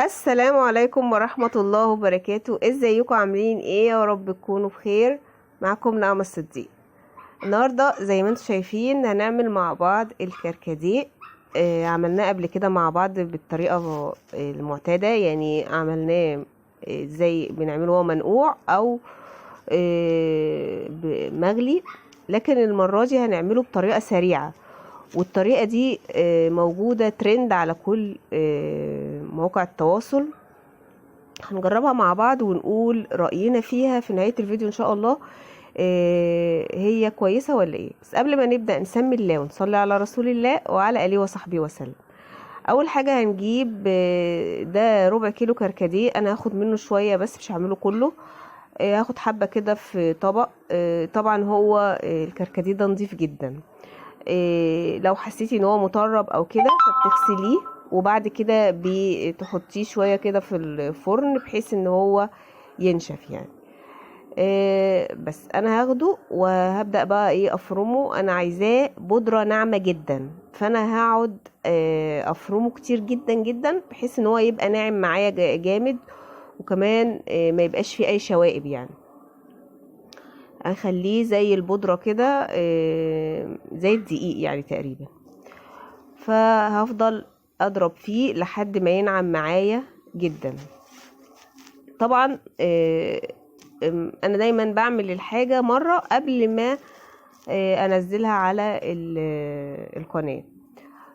السلام عليكم ورحمة الله وبركاته. ازيكم عاملين ايه؟ يا رب تكونوا بخير. معكم نعمة الصديق. النهاردة زي ما انتم شايفين هنعمل مع بعض الكركديه. عملناه قبل كده مع بعض بالطريقة المعتادة، يعني عملناه زي بنعمله هو منقوع او مغلي، لكن المرة دي هنعمله بطريقة سريعة، والطريقة دي موجودة ترند على كل مواقع التواصل. هنجربها مع بعض ونقول رأينا فيها في نهاية الفيديو ان شاء الله، هي كويسة ولا ايه. بس قبل ما نبدأ نسمي الله ونصلي على رسول الله وعلى آله وصحبه وسلم. اول حاجة هنجيب ده ربع كيلو كركديه، انا هاخد منه شوية بس مش هعمله كله، هاخد حبة كده في طبق. طبعا هو الكركديه ده نظيف جدا، لو حسيتي ان هو مطرب او كده فبتغسليه، وبعد كده بتحطيه شوية كده في الفرن بحيث ان هو ينشف يعني. بس انا هاخده وهبدأ بقى افرمه. انا عايزاه بودرة ناعمة جدا، فانا هقعد افرمه كتير جدا جدا بحيث ان هو يبقى ناعم معايا جامد، وكمان ما يبقاش فيه اي شوائب يعني. هخليه زي البودرة كده، زي الدقيق يعني تقريبا. فهفضل اضرب فيه لحد ما ينعم معايا جدا. طبعا انا دايما بعمل الحاجة مرة قبل ما انزلها على القناة،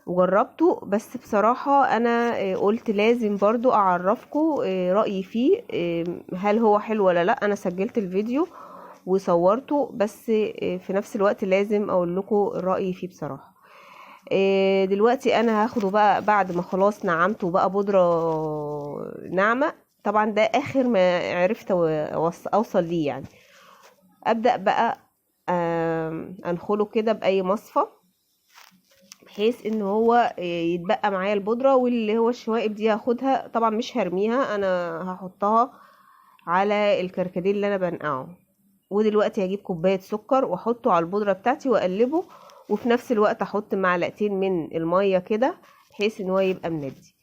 وجربته، بس بصراحة انا قلت لازم برضو اعرفكم رأيي فيه، هل هو حلو ولا لا. انا سجلت الفيديو وصورته، بس في نفس الوقت لازم اقول لكم رأيي فيه بصراحة. دلوقتي انا هاخده بقى بعد ما خلاص نعمته بقى بودرة ناعمة، طبعا ده اخر ما عرفت اوصل ليه يعني. ابدأ بقى انخله كده باي مصفى بحيث ان هو يتبقى معايا البودرة، واللي هو الشوائب دي هاخدها، طبعا مش هرميها، انا هحطها على الكركديه اللي انا بنقعه. ودلوقتي هجيب كوباية سكر واحطه على البودرة بتاعتي واقلبه، وفي نفس الوقت احط معلقتين من المية كده بحيث ان هو يبقى مندي.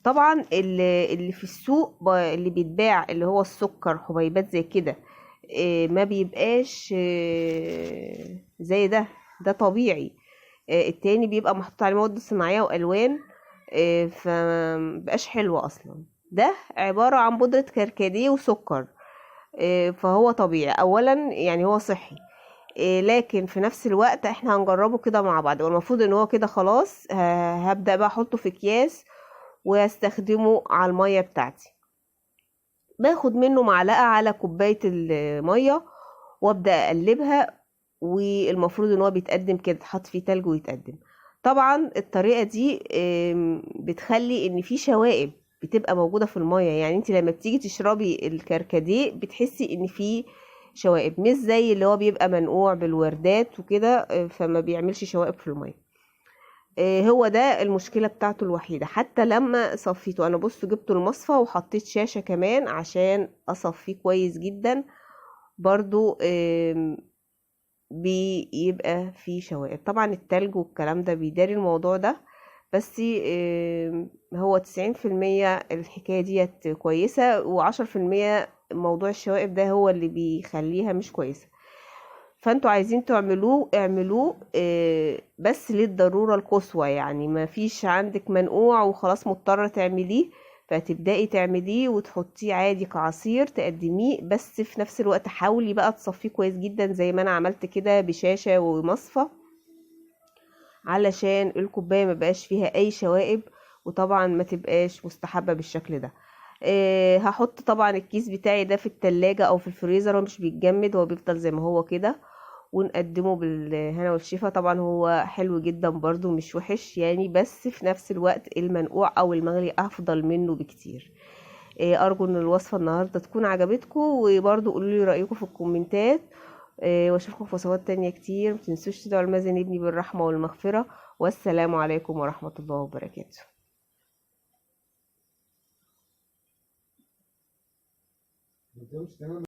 طبعا اللي في السوق اللي بيتباع اللي هو السكر حبيبات زي كده، ما بيبقاش زي ده، ده طبيعي. التاني بيبقى محطوط عليه مواد صناعية والوان، فمبقاش حلو اصلا. ده عبارة عن بودرة كركديه وسكر، فهو طبيعي اولا، يعني هو صحي، لكن في نفس الوقت احنا هنجربه كده مع بعض. والمفروض ان هو كده خلاص، هبدأ بقى احطه في اكياس واستخدمه على المية بتاعتي. باخد منه معلقة على كوباية المية وابدأ اقلبها، والمفروض ان هو بيتقدم كده، اتحط فيه تلج ويتقدم. طبعا الطريقة دي بتخلي ان في شوائب بتبقى موجودة في المية، يعني انت لما بتيجي تشربي الكركديه بتحسي ان في شوائب، مش زي اللي هو بيبقى منقوع بالوردات وكده، فما بيعملش شوائب في المية. هو ده المشكلة بتاعته الوحيدة. حتى لما صفيته انا جبت المصفى وحطيت شاشة كمان عشان اصفيه كويس جدا، برضو بيبقى فيه شوائب. طبعا التلج والكلام ده بيداري الموضوع ده، بس هو تسعين في المية الحكاية ديت كويسة، وعشرة في المية موضوع الشوائب ده هو اللي بيخليها مش كويسة. فانتوا عايزين تعملوه اعملوه، بس للضرورة القصوى، يعني ما فيش عندك منقوع وخلاص مضطرة تعمليه، فتبدأي تعمليه وتحطيه عادي كعصير تقدميه، بس في نفس الوقت حاولي بقى تصفيه كويس جدا زي ما انا عملت كده بشاشة ومصفى، علشان الكوباية ما بقاش فيها اي شوائب، وطبعا ما تبقاش مستحبة بالشكل ده. هحط طبعا الكيس بتاعي ده في التلاجة او في الفريزر، هو مش بيتجمد، هو بيفضل زي ما هو كده، ونقدمه بالهنا والشفا. طبعا هو حلو جدا برضو، مش وحش يعني، بس في نفس الوقت المنقوع او المغلي افضل منه بكتير. ارجو ان الوصفة النهاردة تكون عجبتكم، وبرضو قولوا لي رأيكم في الكومنتات، واشوفكم في وصفات تانية كتير. ما تنسوش تدعوا لمازن ابني بالرحمة والمغفرة، والسلام عليكم ورحمة الله وبركاته.